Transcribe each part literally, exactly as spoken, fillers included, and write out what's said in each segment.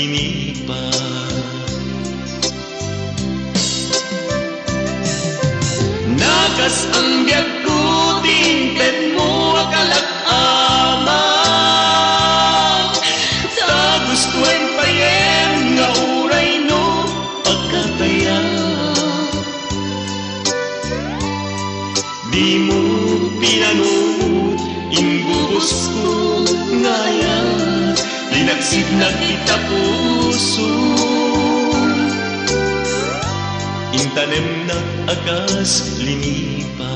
Inipa. Nakasaan biagko ti intedmo a kalak-amak. Ta gustoen payen nga urayno a katayak. Dimo pinanut, imbubosko nga ayat, linaksidnak ita pusom. Intanemnak a kas linipat.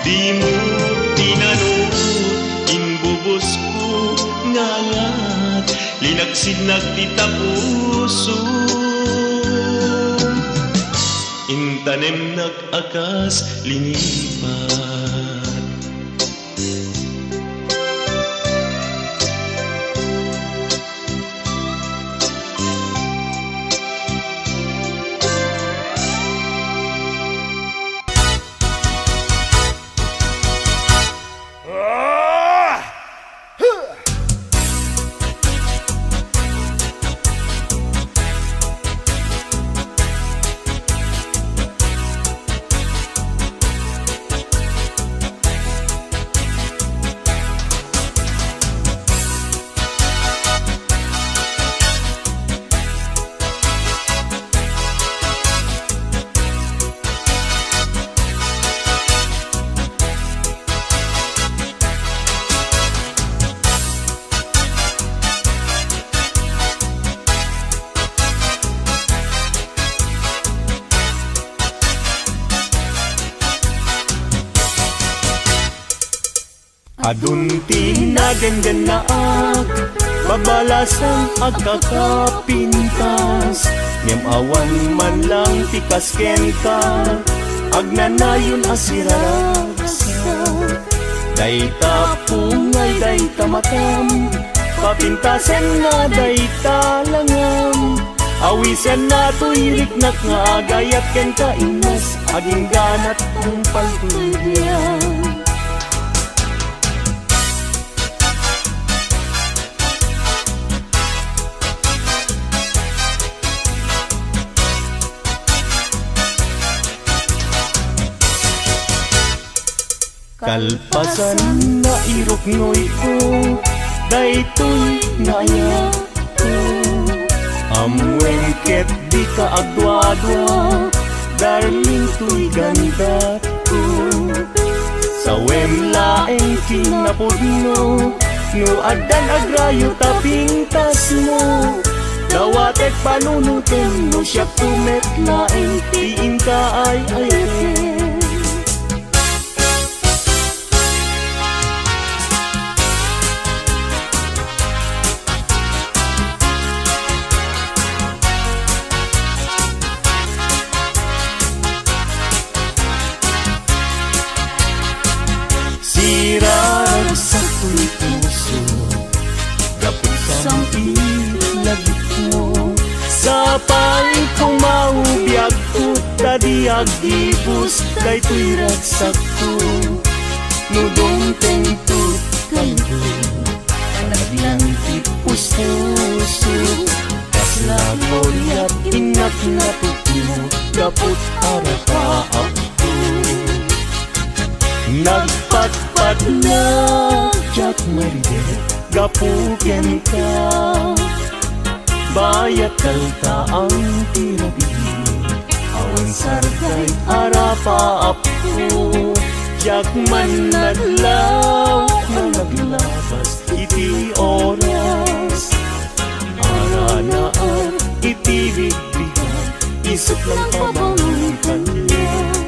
Dimo pinanut, imbubosko nga ayat, linaksidnak ita pusom. Intanemnak a kas linipat. Adun ti nagengennaak, babalasan agkakapintas, ngem awan man lang ti kas kenka, agnanayon a siraragsak. Dayta pungay, dayta matam, papintasenna dayta langam. Awisenna toy riknak nga agayat kenka, Inas, agingganat tungpal toy biag. Kalpasan nga iruknoyko daytoy nga ayatko. Ammoen ket dika agduadua, darling, toy gandatko. Sawem laeng kinapudno, no addan agrayo ta pintasmo. Dawatek panunotem no siakto met laeng ti inka ay-ayaten. Siraragsak toy puso, gapu sam-it lagipmo. Sapay koma biagko, ta di aggibus daytoy ragsakko. No dumteng tut kayto, panaglan ti puspuso. Kasla gloria ti innak natupno, gapu ta arapaapko. Nagpatpatnag diak maridep gapu kenka. Bayat kaltaang ti rabii, awan sarday arapaapko. Diak man nadlaw a naglabas iti oras, aranaak iti bigbigak, isut lang pabangon kaniak.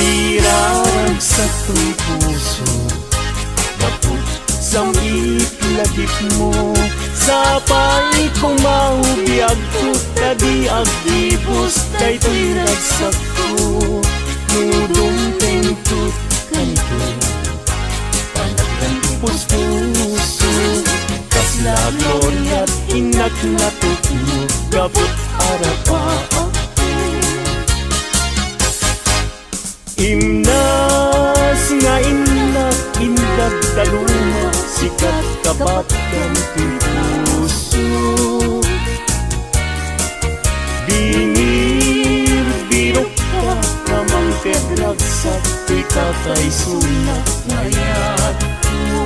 Siraragsak toy puso, gapu sam-it lagipmo. Sapay koma biagko, ta di aggibus daytoy ragsakko. No dumteng tut kayto, panaglan ti puspuso. Imnas nga innak, indaddaluma, sikat kabat ken ti puso. Binirbirokta, namangted ragsak, ti kakaisuna nga ayatko.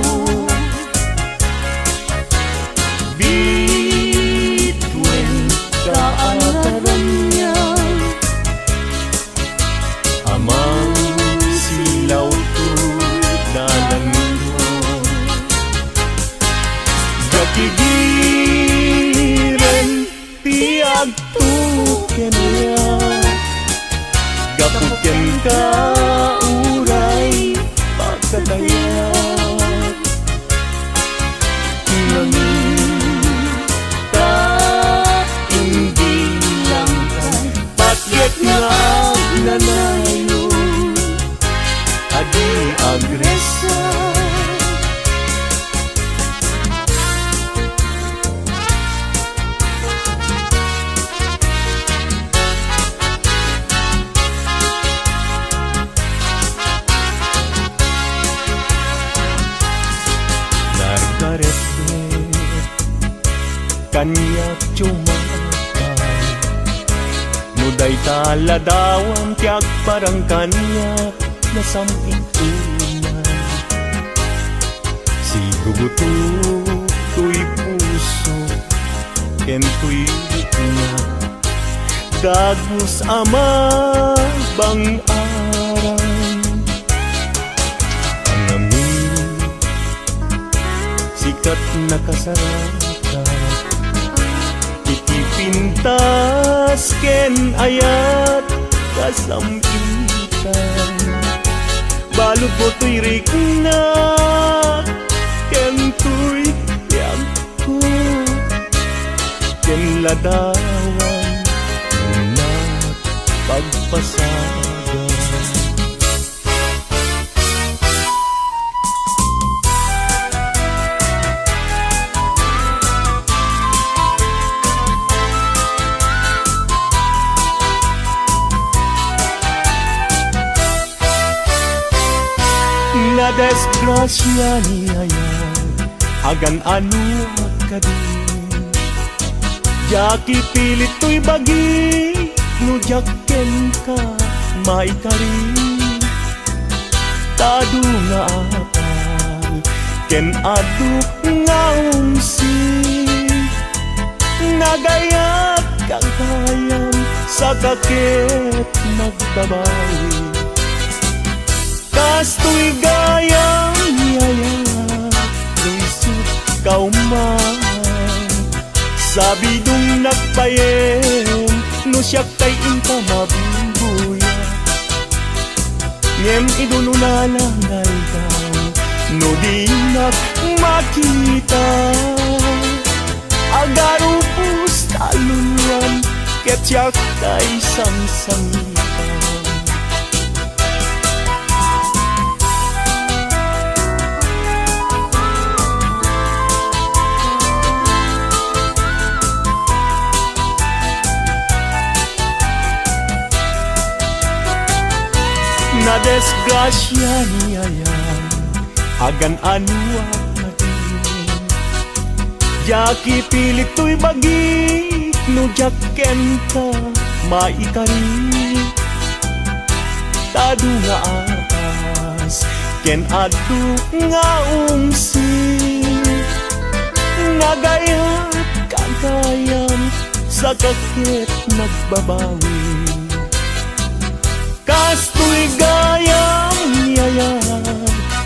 Bituen ka a karaniag, Amang silaw toy dalangyo. Diak idiren ti agtuken aya. Gapu kenka uray pagkatayag. Ngem ta imbilang ka, patgek nga agnanayon, adi agresa. Nargaretget kaniak ti umakan. No dayta ladawan ti agparang kaniak, nasam-it unay. Sigugutok toy puso ken toy rikna. Dagus a mabang-aran. Ngamin, sikat nakasarata. Iti pintas ken ayat kasam-itan. Baludmo toy rikna ken toy biag ko, ken ladawan, no pagpasagan. Nadisgrasia ni ayat, agan-anoak kadi. Diak ipilit toy bagi, no diak kenka maikari. Ta adu nga apal ken adu nga ungsi, nagayat gagayan, saka ket nagbabawi. Kastoy gayam, yaya, no isutka man. Sabidongnak payen no siak tay inka mabuybuya. Ngem idun unana nga aldaw, no dinak makita, agarupos ta luluam ket siak tay sangsangitan. Nadisgrasia ni ayat, agan-anoak kadi. Diak ipilit toy bagik no diak kenka maikari. Ta adu nga apas ken adu nga ungsi, nagayat gagayam, saka ket nagbabawi. Kastoy gayam, yaya,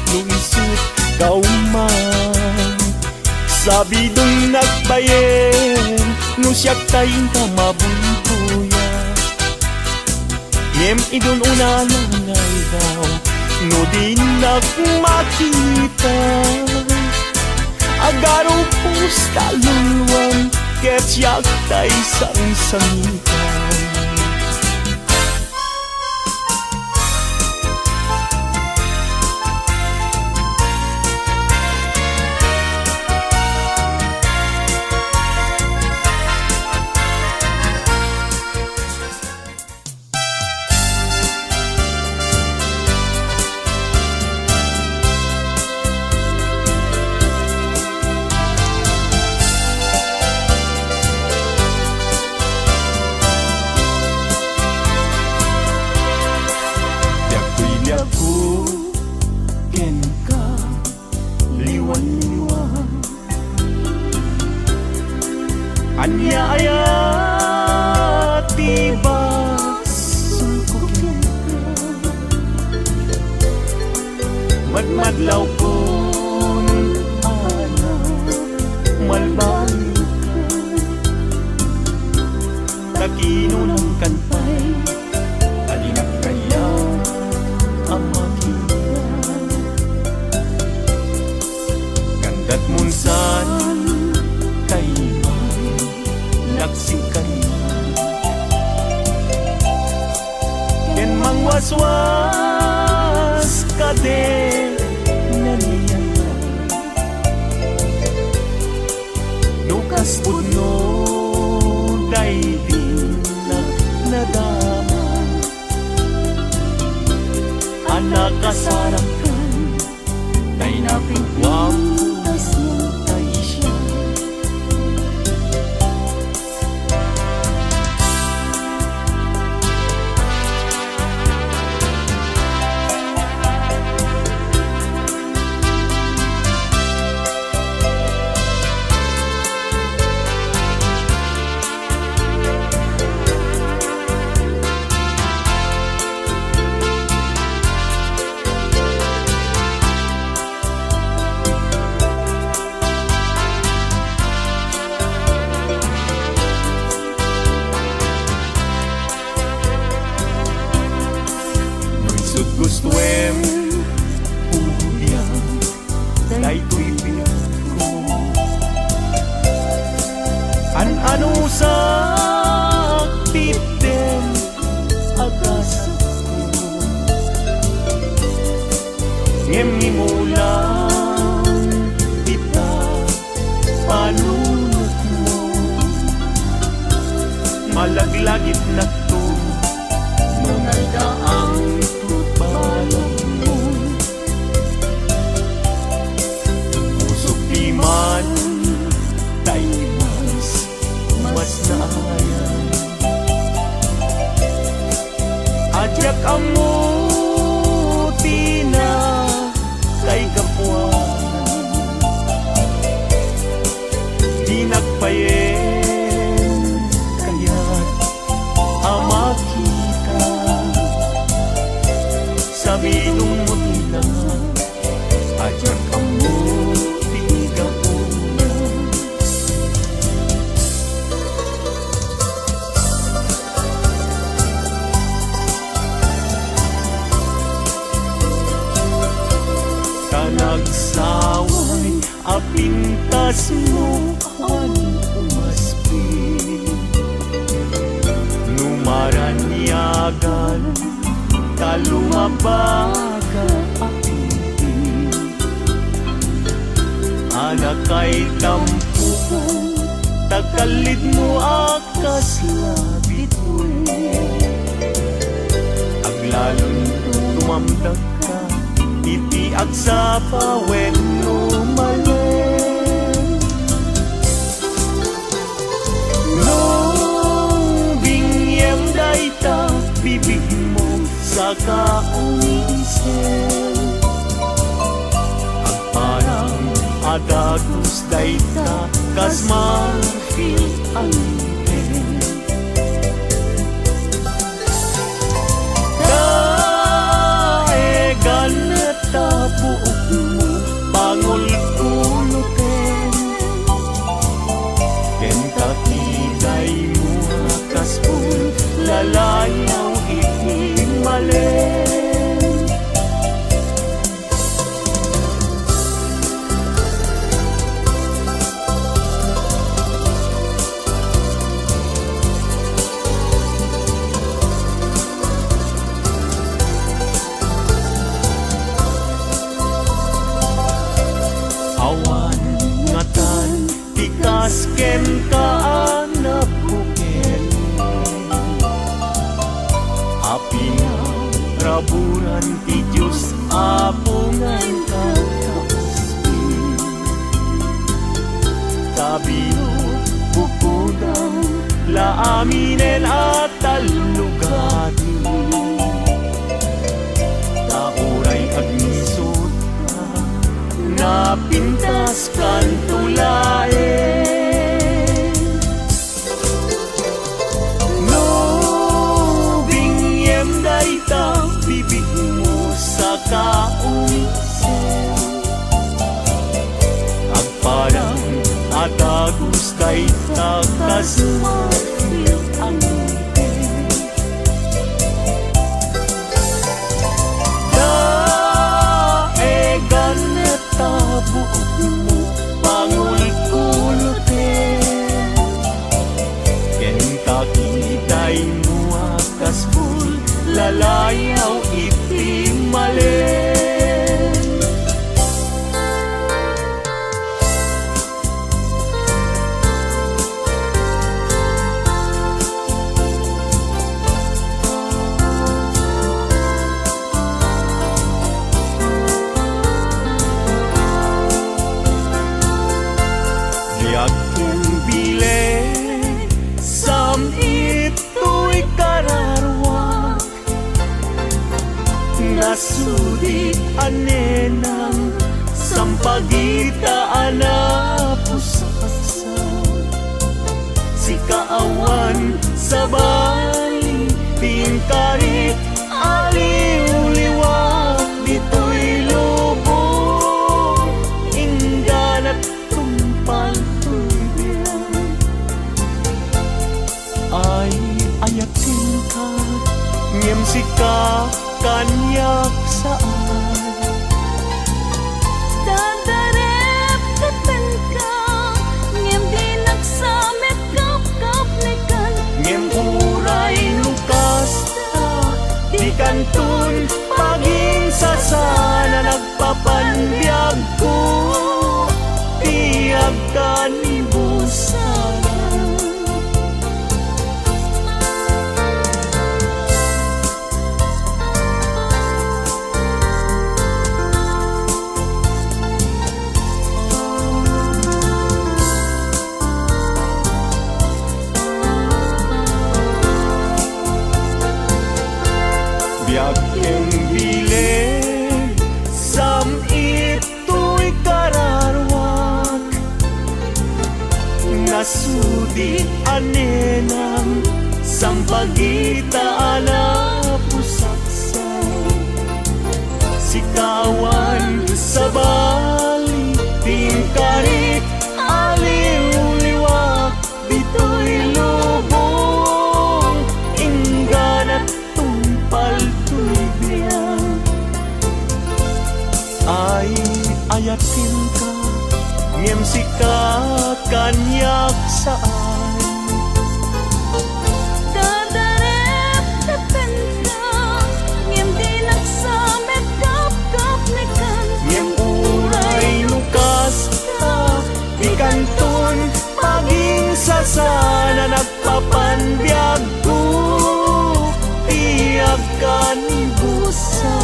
no isutka man. Sabidongnak payen no siak tay inka mabuybuya. Ngem idun unana nga aldaw, no dinak makita, agarupos ta luluam ket siak tay sangsangitan. Ayat ti basol ko kenka. Madmadlawkon, anak, malbaliwka. Ta kinunangkan pay a dinak kayat a makita. Nganda'd munsan, kayman, laksi kaniak. Ken mangwaswas kadi naniak. No kas pudno daydi nadama. A nakasarakan, tay napigwam, tay siak. No isut' gustoem, uliam daytoy biagko. An-anusak ti itdem a gasatko. Ngem imulang dita panunotmo. Malaglagipnakto no naldaang ti balagmo. Musok diman, tay mas, mas naayan. A diak ammo ti nakaigapuan. Dinak payen kayat a makita. Sabidongmo ti langit. A diak ammo ti gapuna. Ta nagsaway a pintasmo awan umaspi. No maraniagan ta lumabaga a pimpin. A nakaitampokan ta kallidmo a kasla bituen. Aglalon tumamdakka iti agsapa wenno malen. No binngem dayta bibigmo, saka umisem. Agparang a dagus dayta kas marfil a ngipin. Daegan ta buokmo, pangulkuloten. Ken takidaymo a kas pul, lalayaw iti malen. Awan ngatan ti kas kenka a nabukel. A pinaraburan ti Dios Apo nga inka kauspi. Ta binubukodaw la aminen a tallugaden. Ta uray agngisutka, napintaskanto laeng. buokmo, pangulkuloten. Ken kakitaymo a kas bullalayaw iti malem. Biag ken bileg, sam-it toy kararuak. Nasudi a nenang, sampagita a napusaksa. Sika awan sabali, ti inkarik a liwliwa ditoy lubong, ingganat tungpal toy biag. Ay, ayatenka, ngem sika kaniak saan. Dadarep kenka, ngem dinak sa met kapkapnekan. Ngem uray no kasta, dikanton paginsasana, nagpapanbiagko ti agkanibusan. Biag ken bileg, sam-it toy kararuak. Nasudi a nenang, sampagita a napusaksa. Sika awan sabali, ti inkarik a liwliwa ditoy lubong, ingganat tungpal toy biag. Ay, ayatenka, ngem sika kaniak saan. Dadarep kenka, ngem dinak sa met kapkapnekan. Ngem uray no kasta, dikanton paginsasana, nagpapanbiagko ti agkanibusan.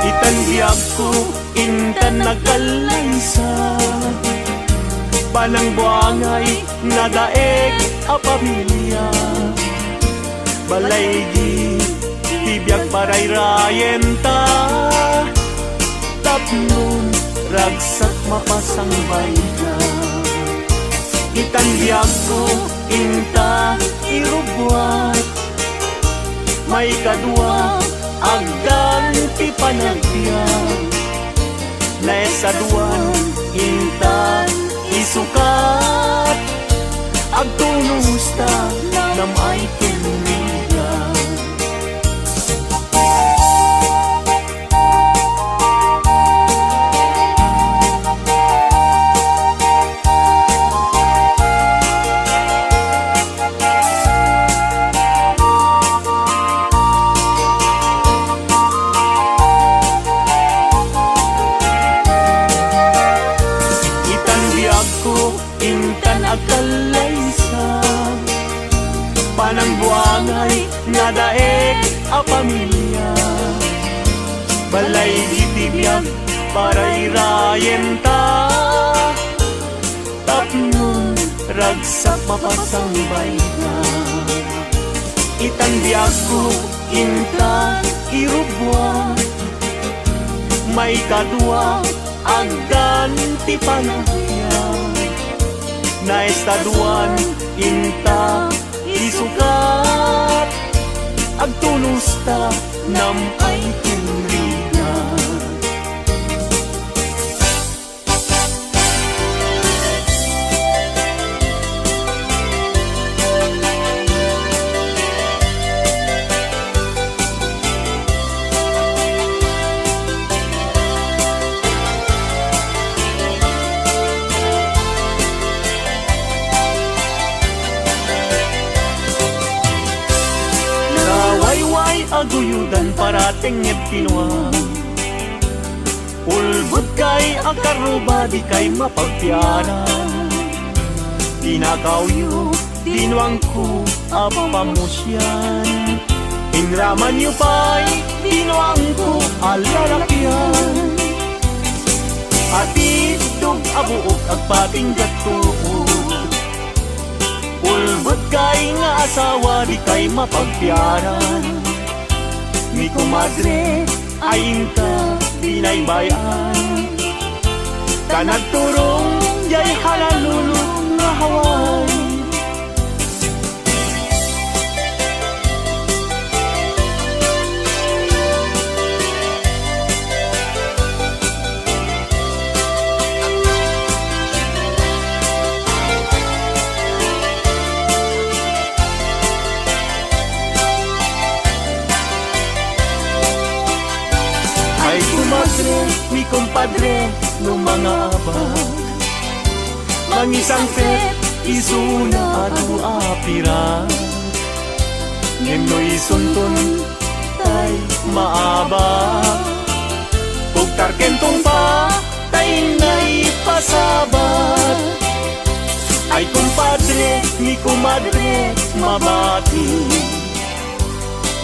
Itan biagko, intan agkallaysa, panangbuangay nga daek a pamilia. Balaygi ti biag parayrayenta, tapno ragsak mapasangbayka. Itan biagko, inta irubbuak. Maikadua, agdan ti panagbiag. Naesaduan, intan isukat. Agtunosta, nam-ay ken rigat. Itan biagko, intan agkallaysa, panangbuangay nga daek a pamilia. Balaygi ti biag parayrayenta, Agsak mapasangbayka. Itan biagko, inta irubbuan. Maikadua, agdan ti panagbiag. Naestaduan, inta isukat. Agtunosta, nampay ken rigat. Nawayway a guyodan, paratengnged ti nuam. Ulbodkay a karruba, dikay mapagpiaran. Tinakawyo ti nuangko a pamusian. Inramanyo pay ti nuangko a lalakian. Atiddog a buok, agpatingga tuod. Ulbodkay nga asawa, dikay mapagpiaran. Ni komadre, ay inka binaybay-an. Ta nagturong diay halalulok nga Hawaii. Ay, kumadre, ni kumpadre, no mangabak, mangisangpet isuna adu a pirak. Ngem no isunton tay maabak, ugtar ken tungpa tay naipasabat. Ay, kumpadre, ni kumadre, mabati.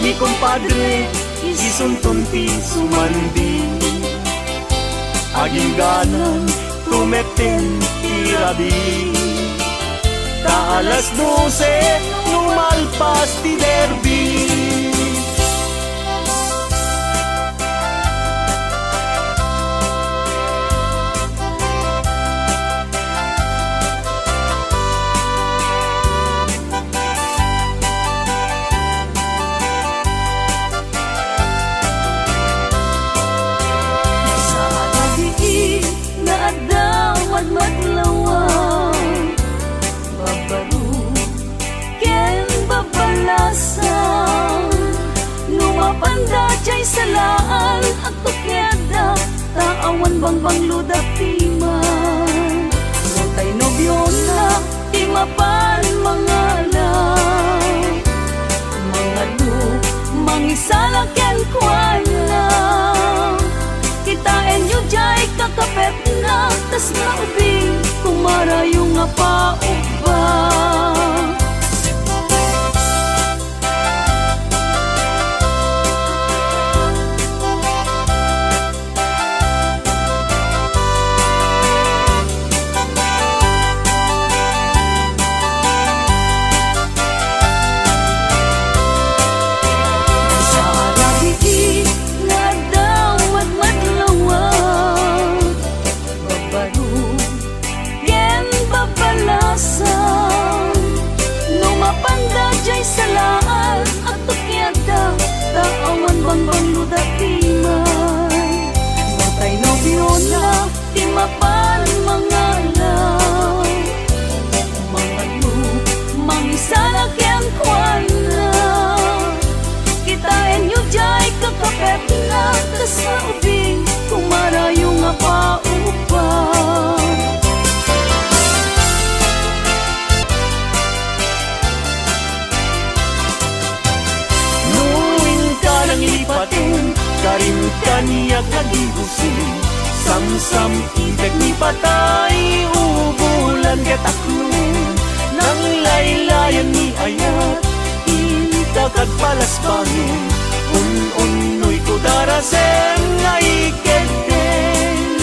Ni kumpadre, isunton ti sumandi. Agingganan, tumetten ti rabii. Ta alas dose, no malpas ti derby. Sa adda diit nga adda madmadlawan, babbarog ken babbalasan. No mapanda diay salaan, agtukiadda, ta awan bangbanglo dappiman. No tay nobiona, ti mapan mangala, mangalo, mangisala kenkuana. Kitaenyo diay kakapetna, tas naubing kumarayo nga paubba. Sa adda diit nga adda madmadlawan, babbarog ken babbalasan. No mapanda diay salaan, agtukiadda, ta awan bangbanglo dappiman. No tay nobiona, ti mapan mangala, mangalo, mangisala kenkuana. Kitaenyo diay kakapetna, kas naubing kumarayo nga paubba. No inka nanglipaten, karim kaniak nga gibusen. Samsam-itek ni patay, ubulan ket akloen. Nanglaylayan ni ayat, inta kagpalasbangen. Un-unnoyko darasem nga ikedden.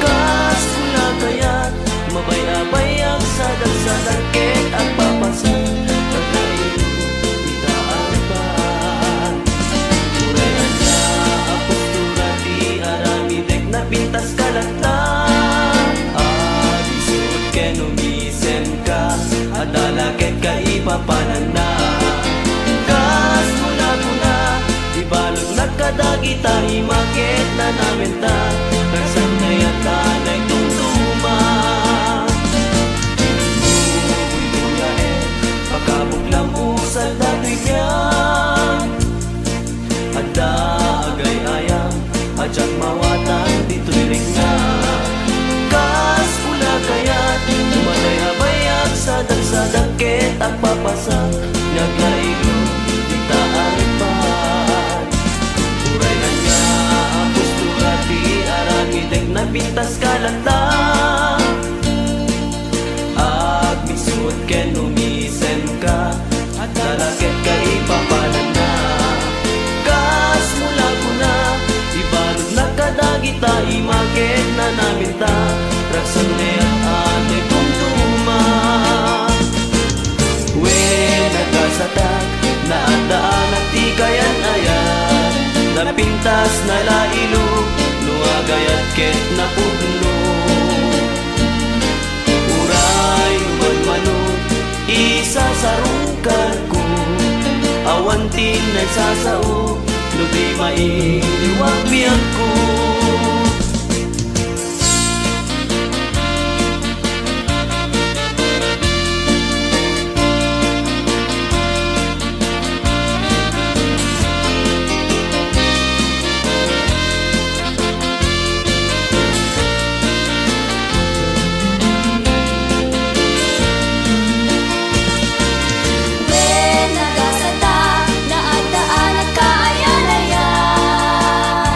Kas kula kayat, mabay-abay agsadag-sadag ket agpapasak, agnailog ita arpa. Uray ania a postura ti aramidek, napintas ka latta. Agisuot ken umisemka, adda la ket kaipapananna. Kas kunakuna, ibaludnak kadagita ima ket nanamenta, ragsak kayat a naitumtuma. Buybuyaen, pakabuklam usal datoy biag. Adda agay-ayam a diak mawatan ditoy rikna. Kas kula kayat, mabay-abay agsadag-sadag ket agpapasak, nga agnailog ita arpa. Uray ania a postura ti aramidek, napintas ka latta. Agmisuot ken umisemka, adda la ket kaipapananna. Kas kunakuna, ibaludnak kadagita ima ket nanamenta, ragsak kayat a naitumtuma. Wen, nagasatak, naaddaanak ti kayan-ayat, napintas, nalailog, no agayat ket napudno. Uray no manmano, isasarungkarko, awan ti naisasao, no di mailiwag biagko. Wen, nagasata, naaddaan a kaayan-ayan.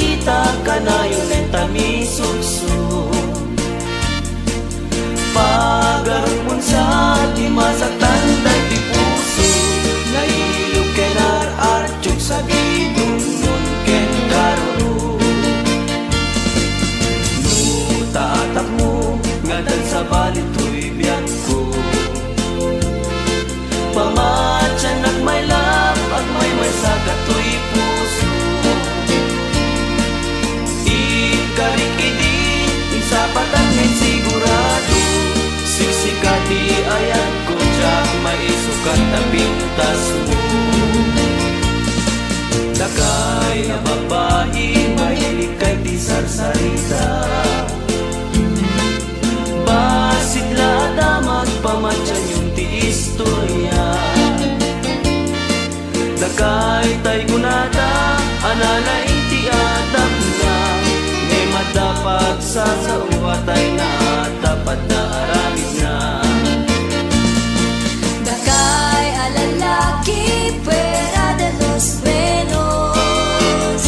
Ita kanayon enta misukso. Pagarupmon sa ti masaktan daytoy puso, nailog ken ar-artiok sa bidungnon ken karuro. No ta atapmo, ngatan sabali toy biagko. Pamatianak, my love, agmaymaysa datoy puso. Inkarik idi insapatak nga sigurado, siksika ti ayatko, diak maisukat ta pintasmo. Dakay a babbai, mailikkay ti sarsarita. Bassit la a damag, pamatianyon ti istoria. Dakay tay kunada a nalaing ti atapna, ngem adda pagsasao a tay naatap adda aramidna. Dakay a lalaki, fuera de los buenos.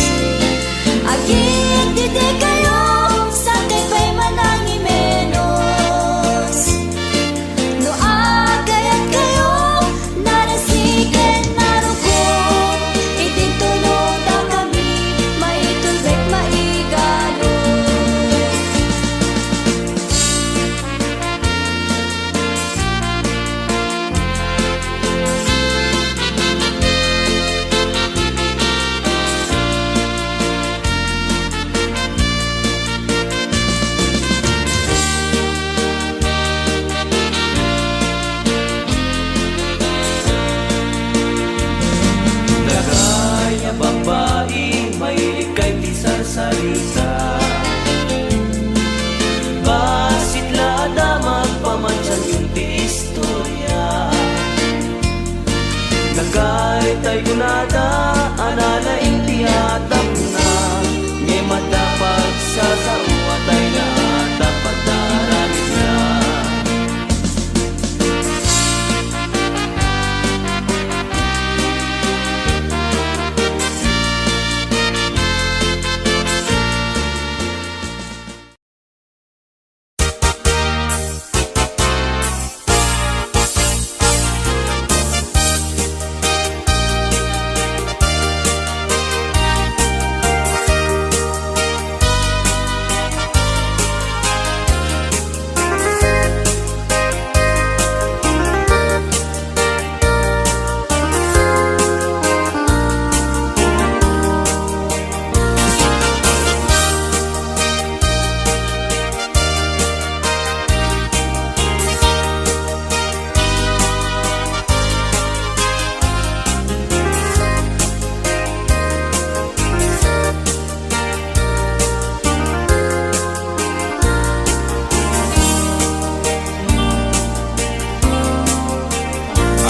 Agididikayo, sakit pay manangimenos. No agayatkayo, narasiken, naruko, idinto no dakami, maitulbek, maigalo. Dakay a babbai, mailikkay ti sarsarita. Bassit la a damag, pamatianyon ti istoria. Nakaritay kunada a nalaing ti atapna, ngem adda pagsasao a tay naatap adda aramidna.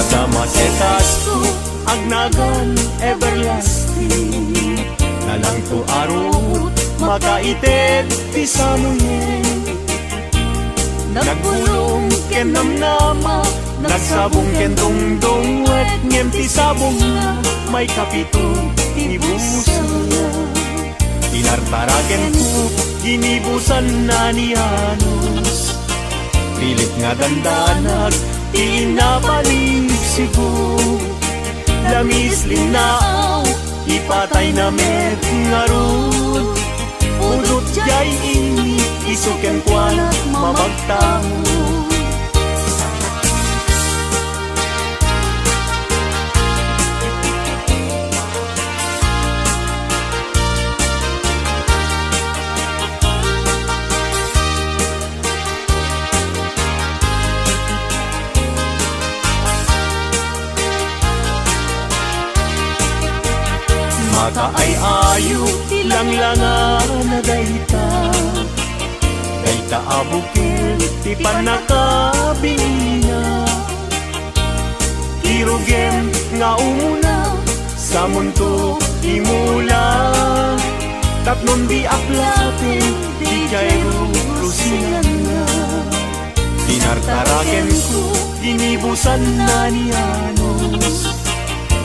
Adda masetas agnagan everlasting. Nalangto a ruot, makaited ti samuyen. Nagbulong ken namnama, nagsabong ken dungdungwet, ngem ti sabongna, maikapito ti busangna. Tinartarakenko, ginibusanna ni Janus. Pilit nga dandanag ti inna paligsiko. Lamiis linnaaw, ipatayna met ngarud. Udot diay ini, isu kenkuana mamagtamo. Makaay-ayo ti langlangana dayta. Dayta a bukel ti pannakabinina. Kirugem nga umuna, samunto ti mula. Tapnon di aplaten ti diay rurusinganna. Tinartarakenko, ginibusanna ni Janus.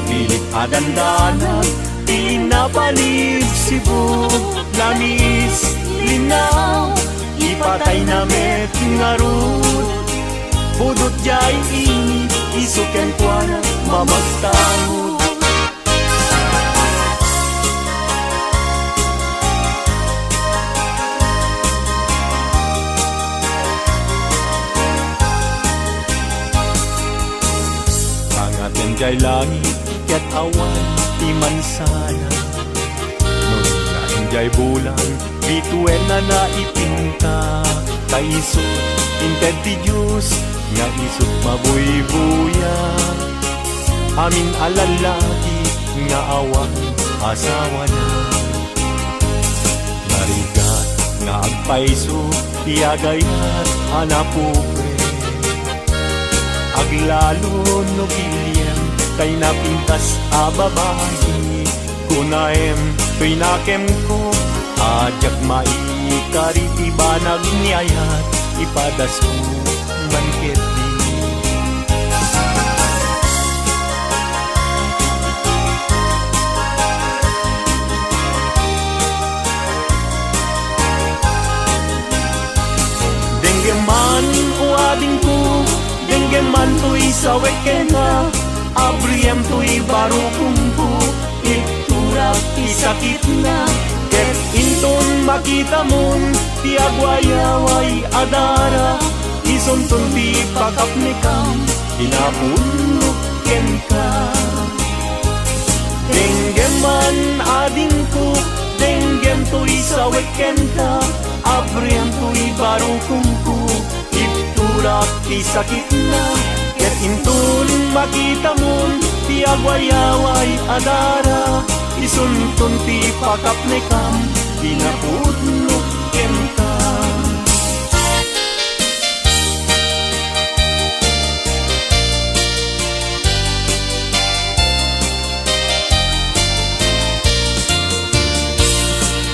Pilit a dandanag Ti napanibsibug, namiis, linnaw, ipatayna met ngarud. Pudot diay init, isu kenkuana mamagtangod. Pangaten diay langit ket awan ti mansana. No innaen diay bulan, bituenna na ipinta. Ta isu inted ti Dios nga isut mabuybuya. Amin a lallaki nga awan asawana. Narigat nga agpayso ti agayat a napupre. Aglalo no giliem tay napintas a babai. Kunaem toy nakemko a diak maikari ti banag ni ayat, ipadasko man ketdi. Denggem man, o adingko, denggem man toy sawek kenka, abriem toy barukongko, itturak ti sakitna, ket inton makitamon ti agwayaway a dara, isunton ti pakapnekam, ti napunnok kenka. Denggem man, adingko, denggem toy sawek kenka, abriem toy barukongko, itturak ti sakitna, ket inton makitamon ti agwayaway a dara, isunton ti pakapnekam, ti napu